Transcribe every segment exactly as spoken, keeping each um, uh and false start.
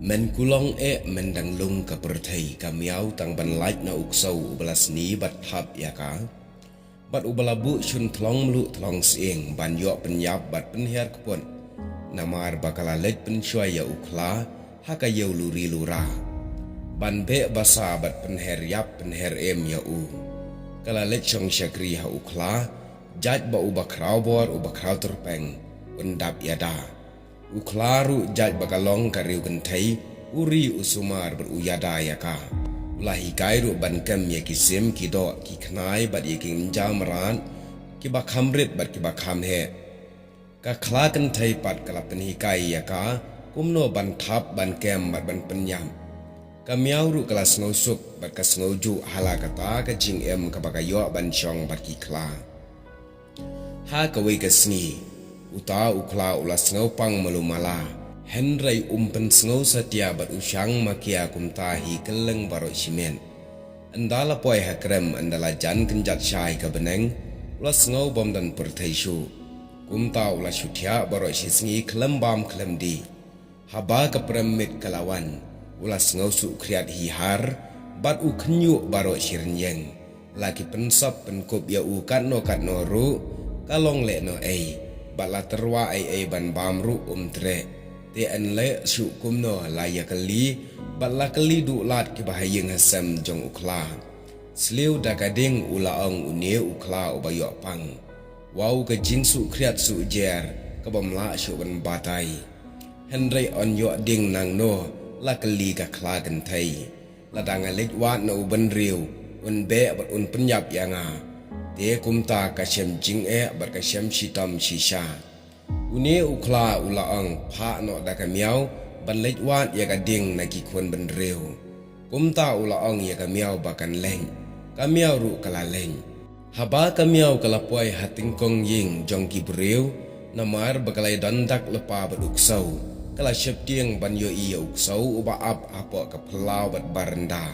Men kulong eh, men dang lung ka pyrthei, ka miaw tang ban lait na u ksew uba la sni bad thap ïa ka, bad uba la buh shun thlong mluh thlong sying ban ïoh pynïap bad pynher kput. Namar ba ka la leit pynshoi ïa u khla ha ka ïew luri lura, ban beh basa bad pynher ïap pynher im ïa u. Ka la leit shong shakri ha u khla, jait ba uba khraw bor uba khraw tyrpeng un dap ïada. U khla ruh jait ba ka long ka riew kynthei, u ri u sumar bad u ïada ïa ka. U la hikai ruh ban kem ïa ki sim ki doh ki khnai bad ïa ki ynja mrad kiba kham rit bad kiba kham heh. Ka khla kynthei pat ka la pynhikai ïa ka kumno ban thap ban kem bad ban pynïap. Ka miaw ruh ka la sngewsuk bad ka sngewjuh ha la kata ka jingim kaba ka ïoh ban shong bad ki khla. Ha kawei ka sngi, uta u khla u la sngewpang malu mala, hynrei um pynsngew satia bad u shang makia kumta hi kylleng baroh shi miet. Ynda la poi ha krem ynda la jan kynjat shai ka bneng, u la sngew bym don pyrthei shuh. Kumta u la shu thiah baroh shi sngi khlem bam khlem dih. Haba ka prem miet ka la wan, u la sngew suh khriat hi har bad u khynñiuh baroh shi rynïeng. La ki pynsop pynkup ïa u katno katno ruh, ka long lehnohei, bad la tyrwa ei ei ban bam ruh um treh. Te yn leh shuh kumno, la ïa kylli bad la kylli duh lad kiba ha ïing ha sem jong u khla. Sliew da ka ding u la ong une u khla uba ïoh pang. Wow, ka jingsuh khriat suh jer kabym lah shuh ban batai. Hynrei yn ïoh ding nangno, la kylli ka khla kynthei. Lada nga leit wad na u bynriew, un beh bad un pynïap ïa nga. Te kumta ka shem jingeh bad ka shem shitom shisha. Une u khla u la ong, phah noh da ka miaw ban leit wad ïa ka ding na ki khun bynriew. Kumta u la ong ïa ka miaw ba kan leit. Ka miaw ruh ka la leit. Haba ka miaw ka la poi ha tyngkong ïing jong ki briew, namar ba ka la ïadon dak lypa bad u ksew, ka la sheptieng ban ïohi ïa u ksew uba ap hapoh ka phyllaw bad baranda.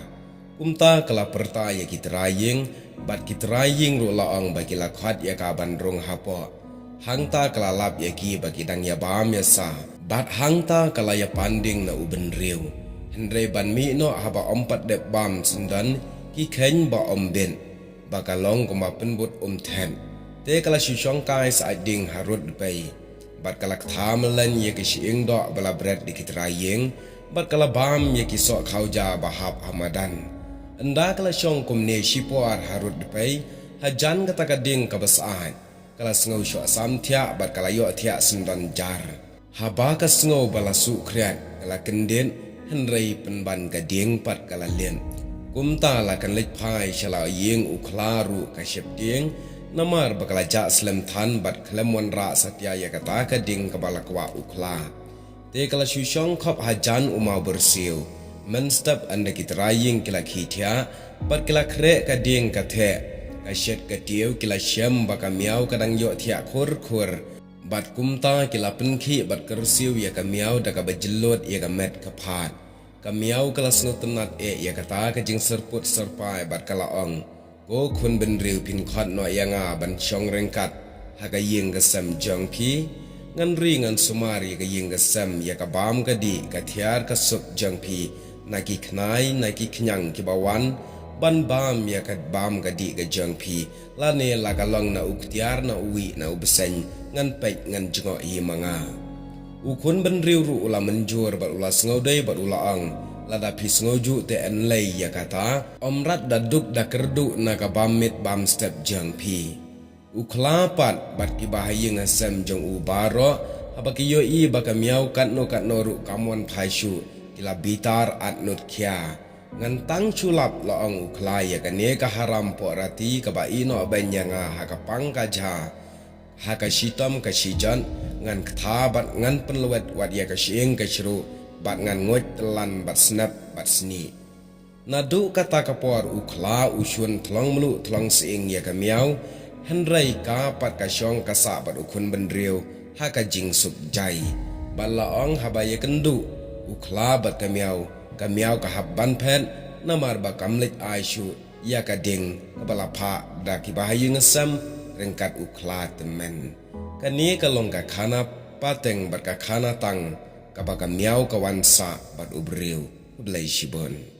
Kumta ka la pyrta ïa ki trai ïing, bad ki trai ïing ruh la ong ba ki la khot ïa ka ban rung hapoh. Hangta ka la lap ïa ki ba ki dang ïa bam ïa sa, bad hangta ka la ïa pan ding na u bynriew. Hynrei ban mih noh haba ym pat dep bam syndon ki kheiñ ba ym bit, ba ka long kumba pynbud um thet. Te ka la shu shong kai sa ding harud dpei. Bad ka la ktha mlien ïa ki shyieng doh ba la bret da ki trai ïing, bad ka la bam ïa ki soh khawja ba hap ha madan. Ynda ka la shong kumne shipor harud dpei, hajan kata ka ding kaba syaid, ka la sngew shoh sam thiah bad ka la ïoh thiah syndon jar. Haba ka sngew ba la suh khriat, ka la kyndit, hynrei pynban ka ding pat ka la leit. Kumta la kan leit phai sha la ïing u khla ruh ka sheptieng, namar ba ka la jah slem than bad khlem wanrah satia ïa kata ka ding kaba la kwah u khla. Te ka la shu shong khop hajan u maw byrsiew. Mynstep ynda ki trai ïing ki la khie thiah, bad ki la khreh ka ding ka theh, ka shet ka tiew ki la shem ba ka miaw ka dang ïoh thiah khur khur. Bad kumta ki la pynkhih bad kyrsiew ïa ka miaw da kaba jyllud ïa ka met ka phad. Ka miaw ka la sngewtynnat eh ïa kata ka jingsyrput syrpai bad ka la ong, ko khun bynriew, phin khot noh ïa nga ban shong ryngkat ha ka ïing ka sem jong phi. Ngan ri ngan sumar ïa ka ïing ka sem, ïa ka bam ka dih, ka thiar ka suk jong phi, na ki khnai na ki khñiang kiba wan ban bam ïa ka bam ka dih ka jong phi, lane la ka long na u ktïar na u wih na u bseiñ, ngan peit ngan jngoh hi ma nga. U khun bynriew ruh u la mynjur bad u la sngewdei bad u la ong, lada phi sngewjuh te yn lei ïa kata, ym rat da duk da kyrduh na ka bam miet bam step jong phi. U khla pat bad kiba ha ïing ha sem jong u baroh, haba ki ïohi ba ka miaw katno katno ruh kam wan phai shuh, ki la bitar atnud khia. Ngan tang shu lap, la ong u khla, ïa kane ka haram pohrati kaba ïehnoh beiñ ïa nga ha ka pang ka jha, ha ka shitom ka shijot, ngan ktha bad ngan pynlwet wat ïa ka shyieng ka shruh, bad ngan nguid tyllan bad snep bad snieh. Naduh kata ka por u khla u shun thlong mluh thlong sying ïa ka miaw, hynrei ka pat ka shong ka sah bad u khun bynriew ha ka jingsuk jai. Bad la ong haba ïakynduh u khla bad ka miaw, ka miaw ka hap ban phet, namar ba kam leit ai shuh ïa ka ding kaba la phah da kiba ha ïing ha sem ryngkat u khla tymmen. Kane ka long ka khana pateng bad ka khana tang kaba ka miaw ka wan sah bad u briew. Khublei shibun.